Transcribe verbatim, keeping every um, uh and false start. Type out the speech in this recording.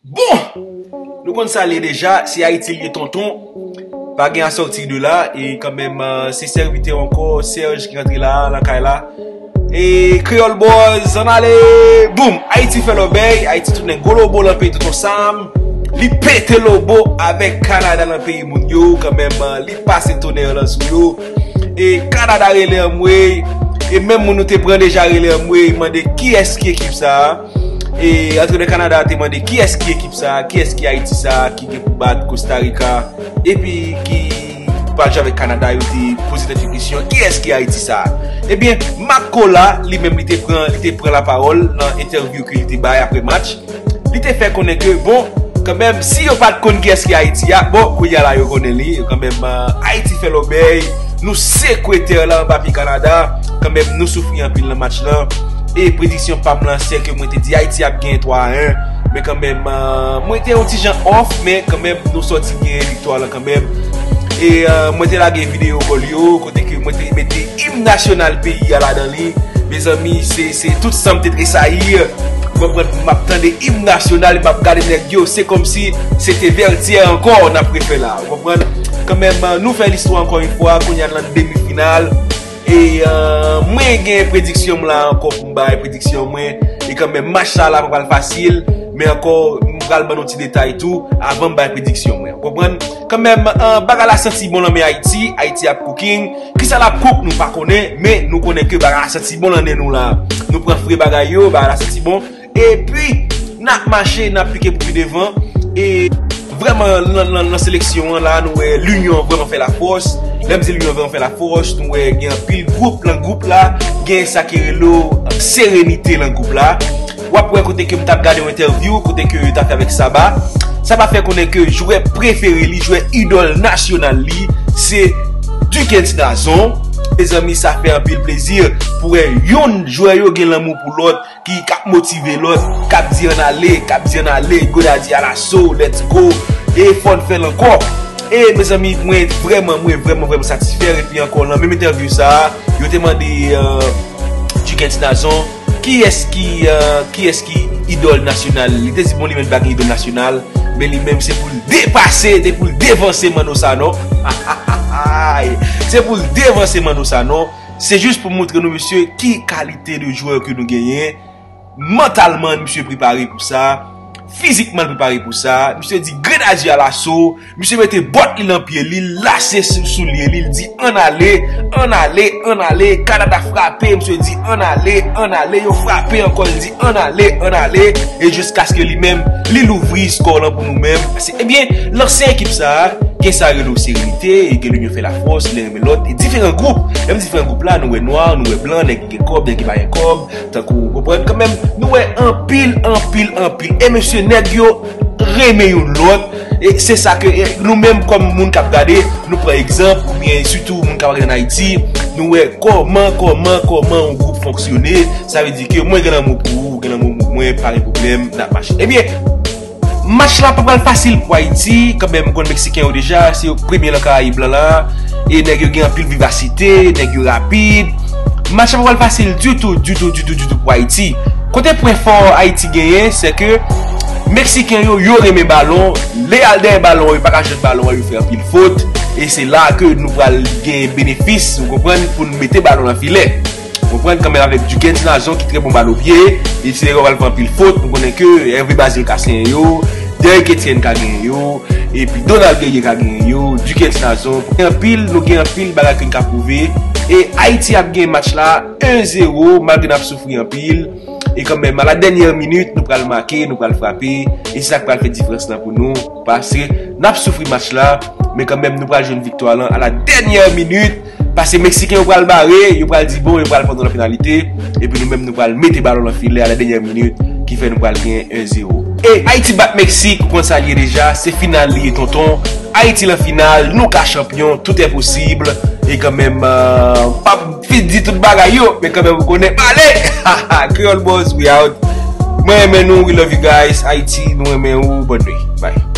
Bon! Nou konn sa l ye deja, se Ayiti l ye tonton. Pa gen asòti de la, e kanmenm, euh, se sèvitè ankò, Serge ki rantre la, lakay la. E Kreyòl Bòz, ann ale! Boum! Ayiti fè lòbèy, Ayiti tounen gwo lobo lan peyi tonton Sam. Li pete lobo avèk Kanada lan peyi moun yo, kanmenm, euh, li pase tonè lan sou yo. E Kanada rele anmwey, e menm moun nou te pran deja rele anmwey, mande kiyès ki ekip sa a. E Antre de Kanada te mande kiyès ki ekip sa a, kiyès ki Ayiti sa a ki gen pou bat Costa Rica, epi ki pral jwe avèk Kanada, yo te poze tèt yo kesyon, kiyès ki Ayiti sa a? Ebyen, Marc Cola, li menm, li te pran, li te pran lapawòl nan entèvyou ke li te bay apre match. Li te fè konnen ke, bon, kanmenm, si yo pa t konn kiyès ki Ayiti a, bon, kounye a la, yo konnen li, kanmenm, euh, Ayiti fè lòbèy, nou sekwe tè la anba pye Kanada, kanmenm, nou soufri anpil nan match lan. E prediksyon pa m lan, se ke mwen te di Ayiti ap genyen twa a en, men kanmenm, euh, mwen te yon ti jan off, men kanmenm, nou sòti genyen viktwa lan kanmenm. E, euh, mwen te lage videyo gòl yo, kote ke mwen te mete im nasyonal peyi a ladan li. Mezanmi, se, se tout san m te tresayi. Ou konprann, m ap tande im nasyonal, m ap gade nèg yo, se kòmsi se te Vètyè ankò n ap refè la. Ou konprann? Kanmenm, euh, nou fè listwa ankò yon fwa, kounye a nan demi final. E, euh, mwen gen prediksyon m la ankò pou m bay prediksyon mwen. E kanmenm, match sa la pa pral fasil, men ankò, m pral ban nou ti detay tou avan m bay prediksyon mwen. Ou konprann? Kanmenm, euh, bagay la santi bon nan men Ayiti, Ayiti ap cooking. Kisa l ap cook, nou pa konnen, men nou konnen ke bagay la santi bon nan nen nou la. Nou pran fre bagay yo, bagay la santi bon. Epi, n ap mache, n ap pike pou pi devan. E vrèman, nan, nan, nan seleksyon an la, nou wè linyon vrèman fè lafòs. Lè m di linyon vrèman fè lafòs, nou wè gen anpil gwoup lan gwoup la, gen sa ki rele w serenite lan gwoup la. W ap wè kote ke m t ap gade yon entèvyou, kote ke yo t ap fè avèk Saba. Saba fè konnen ke jwè prefere li, jwè idòl nasyonal li, se Duckens Nazon. Mezanmi, sa fè anpil plezi pou wè youn jwè yo gen lanmou pou lòt, ki k ap motive lòt, k ap di ann ale, k ap di ann ale, Godaddy alaso, let's go, e fò n fè l ankò. E mezanmi, mwen vrèman, mwen vrèman, vrèman satisfè. Epi ankò, nan menm entèvyou sa a, yo te mande, euh, Duckens Nazon, kiyès ki, euh, kiyès ki idòl nasyonal li. Li te di, bon, li menm pa gen idòl nasyonal, men li menm se pou l depase, se pou l devanse Manno Sanon. Se pou l devanse Manno Sanon. Se jis pou moutre nou, mesye, ki kalite de jwè ke nou genyen. Mantalman, misye prepare pou sa. Fizikman, l prepare pou sa. Misye di, grenadye alaso. Misye mete bòt li nan pye li, l lase sou, soulye li, l di, ann ale, ann ale, ann ale. Kanada frape, misye di, ann ale, ann ale. Yo frape ankò, l di, ann ale, ann ale. E jiskaske li menm, li louvri skò lan pou nou menm. Se, ebyen, lansyen ekip sa a, gen sa yo rele serenite, e gen linyon fè lafòs, len renmen lòt, e diferan gwoup. Menm diferan gwoup la, nou wè nwa, nou wè blan, nèg ki gen kòb, nèg ki pa gen kòb, tankou, ou konprann, kanmenm, nou wè anpil, anpil, anpil. E mesye, nèg yo renmen youn lòt. E se sa ke, e nou menm kòm moun k ap gade, nou pran egzanp, oubyen sitou moun k ap gade ann Ayiti, nou wè kòman, kòman, kòman yon gwoup fonksyone. Sa vle di ke mwen gen lanmou pou ou, ou gen lanmou pou mwen, pa gen pwoblèm, n ap mache. Ebyen, match la pa pral fasil pou Ayiti, kanmenm, m konn Meksiken yo deja, se yo k premye nan Karayib lan la, e nèg yo gen anpil vivasite, nèg yo rapid. Match la pa pral fasil ditou, ditou, ditou, ditou pou Ayiti. Kote pwen fò Ayiti genyen, se ke Meksiken yo, yo renmen balon, lè y al dèyè balon an, yo pa ka jwenn balon an, yo fè anpil fot, e se la ke nou pral gen benefis, ou konprann, pou n mete balon nan filè. Konprann kanmenm avèk Duckens Nazon ki trè bon bal o pye, e se lè yo pral fè anpil fot, nou konnen ke Hervé Bazile ka senyen yo, Derrick Etienne ka genyen yo, epi Donald Guerrier ka genyen yo, Duckens Nazon. Gen anpil, nou gen anpil bagay ke n ka pwouve. E Ayiti ap gen match la en zewo, malgre n ap soufri anpil. E kanmenm, a la dènyè minit, nou pral make, nou pral frape, e se sa k pral fè diferans lan pou nou, paske n ap soufri match la, men kanmenm, nou pral jwenn viktwa lan a la dènyè minit. Paske Meksiken yo pral bare, yo pral di bon, yo pral pran nou nan penalite, epi nou menm nou pral mete balon nan filè a la dènyè minit, ki fè nou pral gen en zewo. E Ayiti bat Meksik, ou konn sa l ye deja, se final li ye tonton. Ayiti lan final, nou ka chanpyon, tout est possible. E kanmenm, euh, p ap fin di tout bagay yo, men kanmenm ou konnen, ale! Creole Buzz, we out. Mwen renmen nou, we love you guys. Ayiti, nou renmen ou, bonne nuit. Bye.